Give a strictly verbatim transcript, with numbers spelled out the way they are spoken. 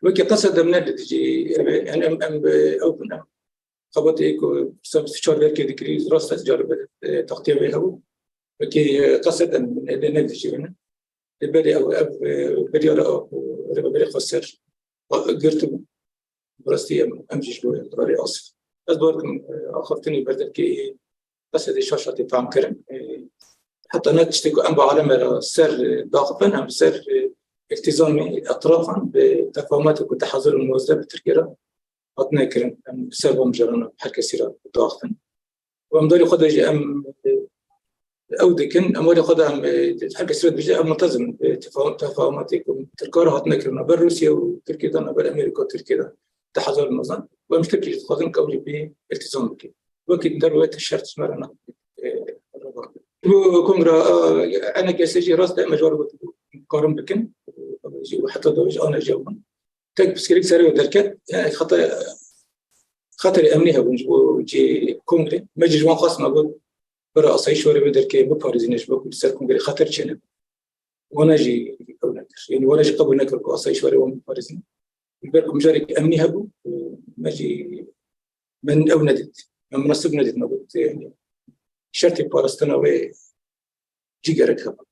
Wekî qesed em ne li dijî, yani em, em, ew bin em. Xebatê ku sed û çar verkê dikirî, rast e, caribe, e, taxtiya wê hebû. Wekî, e, qesed em lê ne dijî ne. Lê berê ew, ev, e, biryara ew ku rêveberê xwe ser girtibû. Bi rastî em, em jî ji bo rarê asif. Ez bawer dikim, e, axaftinê berdevkê qesedê şaş hatî fehm kirin. E, heta ne tiştê ku em bi aleme re ser, e, daxifin, em ser, e, îltîzamê etrafan bi tefahumatê ku du hezar û nozdeh bi Tirkiyê re hatine kirin. Em ser van mijarana her kesî re daxifin. Û em darî xwe de jî em, e, ew dikin, em warê xwe de em, e, her kesî re dibêje, em multezim, e, tefa-, tefahumatê ku Tirka re hatine kirin, navber Rûsya û Tirkiyê de, navber Amerîka û Tirkiyê de, du hezar û nozdeh. Û em ji Tirkiyê jî dixwazin ku ew jî bê îltîzam bikin. Wekî derwet şert ji me re ne, e, rêbar. Ji bo kongra, e, N K S jî rast e, me ji wan re got, karin bikin. Jî û heta da jî ana jî bûn. Tek pirsgirêk serê wê derket, yani xeta-, xeterê emnî hebûn ji bo cê kongrê. Me jî ji wan xwest, me got, bira asayîş were wê derkê biparêzîne ji bo ku li ser kongrê xeter çênebe. Wana jî ew nekir. Yani wana jî qebûl nekir ku asayîş were wan biparêzîne. Ji ber ku mijarek emnî hebû, me jî, min ew nedît. Me minasib nedît, me got, yani şertê parastina wê jî gerek hebe.